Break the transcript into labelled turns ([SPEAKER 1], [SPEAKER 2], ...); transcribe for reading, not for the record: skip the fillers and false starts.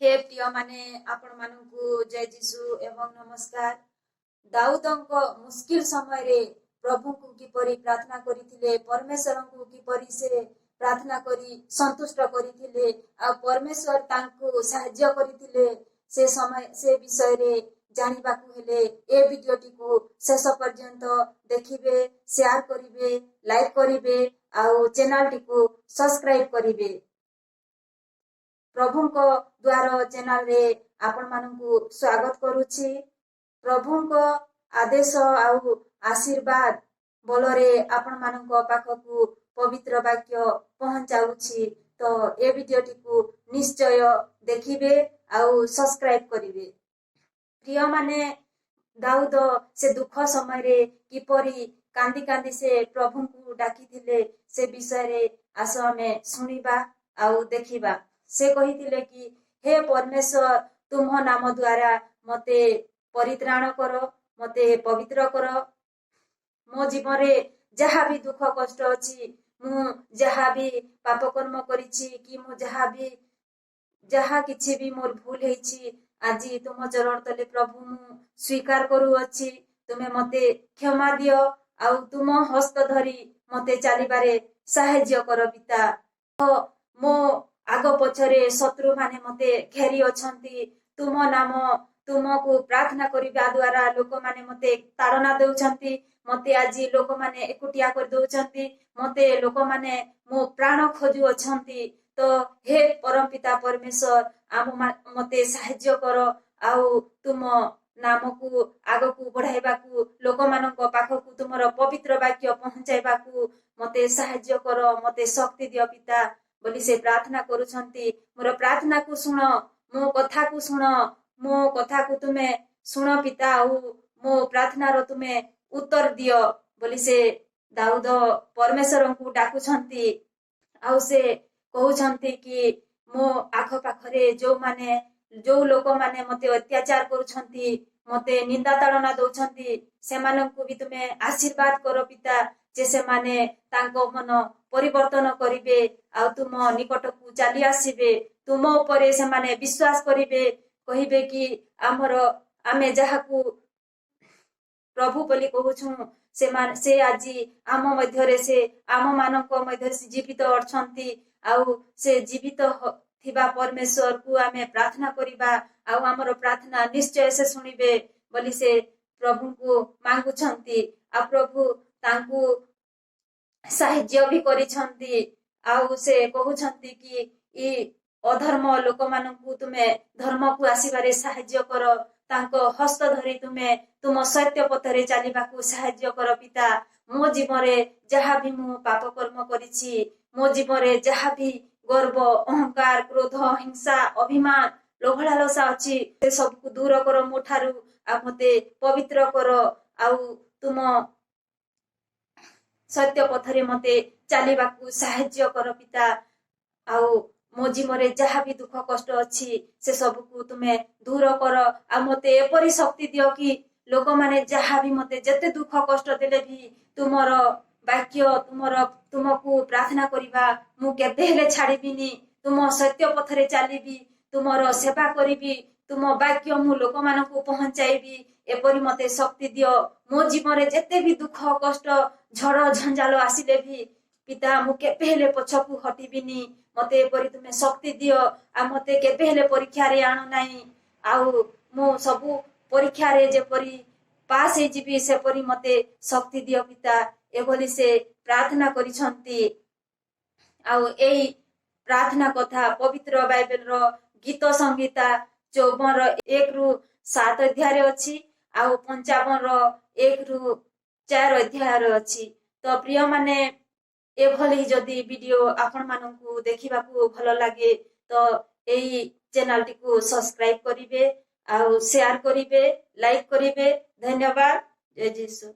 [SPEAKER 1] ହେ ପ୍ରିୟମାନେ, ଆପଣମାନଙ୍କୁ ଜୟ ଯୀଶୁ ଏବଂ ନମସ୍କାର। ଦାଉଦଙ୍କ ମୁସ୍କିଲ ସମୟରେ ପ୍ରଭୁଙ୍କୁ କିପରି ପ୍ରାର୍ଥନା କରିଥିଲେ, ପରମେଶ୍ୱରଙ୍କୁ କିପରି ସେ ପ୍ରାର୍ଥନା କରି ସନ୍ତୁଷ୍ଟ କରିଥିଲେ ଆଉ ପରମେଶ୍ୱର ତାଙ୍କୁ ସାହାଯ୍ୟ କରିଥିଲେ, ସେ ସମୟ ସେ ବିଷୟରେ ଜାଣିବାକୁ ହେଲେ ଏ ଭିଡିଓଟିକୁ ଶେଷ ପର୍ଯ୍ୟନ୍ତ ଦେଖିବେ, ସେୟାର କରିବେ, ଲାଇକ୍ କରିବେ ଆଉ ଚ୍ୟାନେଲଟିକୁ ସବସ୍କ୍ରାଇବ କରିବେ। ପ୍ରଭୁଙ୍କ ଦ୍ୱାର ଚ୍ୟାନେଲରେ ଆପଣମାନଙ୍କୁ ସ୍ୱାଗତ କରୁଛି। ପ୍ରଭୁଙ୍କ ଆଦେଶ ଆଉ ଆଶୀର୍ବାଦ ବଳରେ ଆପଣମାନଙ୍କ ପାଖକୁ ପବିତ୍ର ବାକ୍ୟ ପହଞ୍ଚାଉଛି। ତ ଏ ଭିଡିଓଟିକୁ ନିଶ୍ଚୟ ଦେଖିବେ ଆଉ ସବସ୍କ୍ରାଇବ କରିବେ। ପ୍ରିୟମାନେ, ଦାଉଦ ସେ ଦୁଃଖ ସମୟରେ କିପରି କାନ୍ଦି କାନ୍ଦି ସେ ପ୍ରଭୁଙ୍କୁ ଡାକିଥିଲେ, ସେ ବିଷୟରେ ଆସ ଆମେ ଶୁଣିବା ଆଉ ଦେଖିବା। ସେ କହିଥିଲେ କି, "ହେ ପରମେଶ୍ୱର, ତୁମ୍ଭ ନାମ ଦ୍ୱାରା ମତେ ପରିତ୍ରାଣ କର, ମତେ ପବିତ୍ର କର। ମୋ ଜୀବନରେ ଯାହା ବି ଦୁଃଖ କଷ୍ଟ ଅଛି, ମୁଁ ଯାହା ବି ପାପ କର୍ମ କରିଛି କି ମୁଁ ଯାହା ବି ଯାହା କିଛି ବି ମୋର ଭୁଲ ହେଇଛି, ଆଜି ତୁମ ଚରଣ ତଲେ ପ୍ରଭୁ ମୁଁ ସ୍ୱୀକାର କରୁଅଛି। ତୁମେ ମତେ କ୍ଷମା ଦିଅ ଆଉ ତୁମ ହସ୍ତ ଧରି ମତେ ଚାଲିବାରେ ସାହାଯ୍ୟ କର ପିତା। ମୋ ଆଗ ପଛରେ ଶତ୍ରୁମାନେ ମତେ ଘେରି ଅଛନ୍ତି। ତୁମ ନାମ ତୁମକୁ ପ୍ରାର୍ଥନା କରିବା ଦ୍ୱାରା ଲୋକମାନେ ମତେ ତାଡ଼ନା ଦେଉଛନ୍ତି। ମତେ ଆଜି ଲୋକମାନେ ଏକୁଟିଆ କରିଦଉଛନ୍ତି। ମତେ ଲୋକମାନେ ମୋ ପ୍ରାଣ ଖୋଜୁଅଛନ୍ତି। ତ ହେ ପରମ ପିତା ପରମେଶ୍ୱର, ଆମ ମତେ ସାହାଯ୍ୟ କର ଆଉ ତୁମ ନାମକୁ ଆଗକୁ ବଢାଇବାକୁ, ଲୋକମାନଙ୍କ ପାଖକୁ ତୁମର ପବିତ୍ର ବାକ୍ୟ ପହଞ୍ଚାଇବାକୁ ମତେ ସାହାଯ୍ୟ କର, ମତେ ଶକ୍ତି ଦିଅ ପିତା" ବୋଲି ସେ ପ୍ରାର୍ଥନା କରୁଛନ୍ତି। "ମୋର ପ୍ରାର୍ଥନାକୁ ଶୁଣ, ମୋ କଥାକୁ ଶୁଣ, ମୋ କଥାକୁ ତୁମେ ଶୁଣ ପିତା ଆଉ ମୋ ପ୍ରାର୍ଥନାର ତୁମେ ଉତ୍ତର ଦିଅ" ବୋଲି ସେ ଦାଉଦ ପରମେଶ୍ୱରଙ୍କୁ ଡାକୁଛନ୍ତି। ଆଉ ସେ କହୁଛନ୍ତି କି, ମୋ ଆଖପାଖରେ ଯୋଉମାନେ ଯୋଉ ଲୋକମାନେ ମତେ ଅତ୍ୟାଚାର କରୁଛନ୍ତି, ମତେ ନିନ୍ଦା ତାଡ଼ନା ଦଉଛନ୍ତି, ସେମାନଙ୍କୁ ବି ତୁମେ ଆଶୀର୍ବାଦ କର ପିତା, ଯେ ସେମାନେ ତାଙ୍କ ମନ ପରିବର୍ତ୍ତନ କରିବେ ଆଉ ତୁମ ନିକଟକୁ ଚାଲି ଆସିବେ, ତୁମ ଉପରେ ସେମାନେ ବିଶ୍ୱାସ କରିବେ, କହିବେ କି ଆମର ଆମେ ଯାହାକୁ ପ୍ରଭୁ ବୋଲି କହୁଛୁ, ସେମାନେ ସେ ଆଜି ଆମ ମଧ୍ୟରେ, ସେ ଆମ ମାନଙ୍କ ମଧ୍ୟରେ ସେ ଜୀବିତ ଅଛନ୍ତି ଆଉ ସେ ଜୀବିତ ଥିବା ପରମେଶ୍ୱରକୁ ଆମେ ପ୍ରାର୍ଥନା କରିବା ଆଉ ଆମର ପ୍ରାର୍ଥନା ନିଶ୍ଚୟ ସେ ଶୁଣିବେ ବୋଲି ସେ ପ୍ରଭୁଙ୍କୁ ମାଗୁଛନ୍ତି। ଆଉ ପ୍ରଭୁ ତାଙ୍କୁ ସାହାଯ୍ୟ ବି କରିଛନ୍ତି। ଆଉ ସେ କହୁଛନ୍ତି କି, ଇ ଅଧର୍ମ ଲୋକମାନଙ୍କୁ ତୁମେ ଧର୍ମକୁ ଆସିବାରେ ସାହାଯ୍ୟ କର, ତାଙ୍କ ହସ୍ତ ଧରି ତୁମେ ତୁମ ସତ୍ୟ ପଥରେ ଚାଲିବାକୁ ସାହାଯ୍ୟ କର ପିତା। ମୋ ଜୀବନରେ ଯାହା ବି ମୁଁ ପାପ କର୍ମ କରିଛି, ମୋ ଜୀବନରେ ଯାହା ବି ଗର୍ବ, ଅହଙ୍କାର, କ୍ରୋଧ, ହିଂସା, ଅଭିମାନ, ଲୋଭଲାଳସା ଅଛି, ସେ ସବୁକୁ ଦୂର କର ମୋ ଠାରୁ ଆଉ ମତେ ପବିତ୍ର କର ଆଉ ତୁମ ସତ୍ୟ ପଥରେ ମତେ ଚାଲିବାକୁ ସାହାଯ୍ୟ କର ପିତା। ଆଉ ମୋ ଜୀବନରେ ଯାହା ବି ଦୁଃଖ କଷ୍ଟ ଅଛି, ସେ ସବୁକୁ ତୁମେ ଦୂର କର ଆଉ ମତେ ଏପରି ଶକ୍ତି ଦିଅ କି ଲୋକମାନେ ଯାହା ବି ମତେ ଯେତେ ଦୁଃଖ କଷ୍ଟ ଦେଲେ ବି ତୁମର ବାକ୍ୟ, ତୁମର ତୁମକୁ ପ୍ରାର୍ଥନା କରିବା ମୁଁ କେବେ ହେଲେ ଛାଡ଼ିବିନି। ତୁମ ସତ୍ୟ ପଥରେ ଚାଲିବି, ତୁମର ସେବା କରିବି, ତୁମ ବାକ୍ୟ ମୁଁ ଲୋକମାନଙ୍କୁ ପହଞ୍ଚାଇବି। ଏପରି ମତେ ଶକ୍ତି ଦିଅ। ମୋ ଜୀବନରେ ଯେତେ ବି ଦୁଃଖ କଷ୍ଟ, ଝଡ଼ ଝଞ୍ଜାଳ ଆସିଲେ ବି ପିତା, ମୁଁ କେବେ ହେଲେ ପଛକୁ ହଟିବିନି। ମତେ ଏପରି ତୁମେ ଶକ୍ତି ଦିଅ ଆଉ ମତେ କେବେ ହେଲେ ପରୀକ୍ଷାରେ ଆଣ ନାହିଁ ଆଉ ମୁଁ ସବୁ ପରୀକ୍ଷାରେ ଯେପରି ପାସ୍ ହେଇଯିବି, ସେପରି ମତେ ଶକ୍ତି ଦିଅ ପିତା, ଏଭଳି ସେ ପ୍ରାର୍ଥନା କରିଛନ୍ତି। ଆଉ ଏଇ ପ୍ରାର୍ଥନା କଥା ପବିତ୍ର ବାଇବେଲର ଗୀତ ସଂହିତା 54ର 1ରୁ 7 ଅଧ୍ୟାୟରେ ଅଛି ଆଉ 55ର 1ରୁ 4 ଅଧ୍ୟାୟରେ ଅଛି। ତ ପ୍ରିୟମାନେ, ଏଭଳି ଯଦି ଭିଡିଓ ଆପଣମାନଙ୍କୁ ଦେଖିବାକୁ ଭଲ ଲାଗେ, ତ ଏଇ ଚ୍ୟାନେଲଟିକୁ ସବସ୍କ୍ରାଇବ କରିବେ ଆଉ ସେୟାର କରିବେ, ଲାଇକ୍ କରିବେ। ଧନ୍ୟବାଦ। ଜୟ ଯୀଶୁ।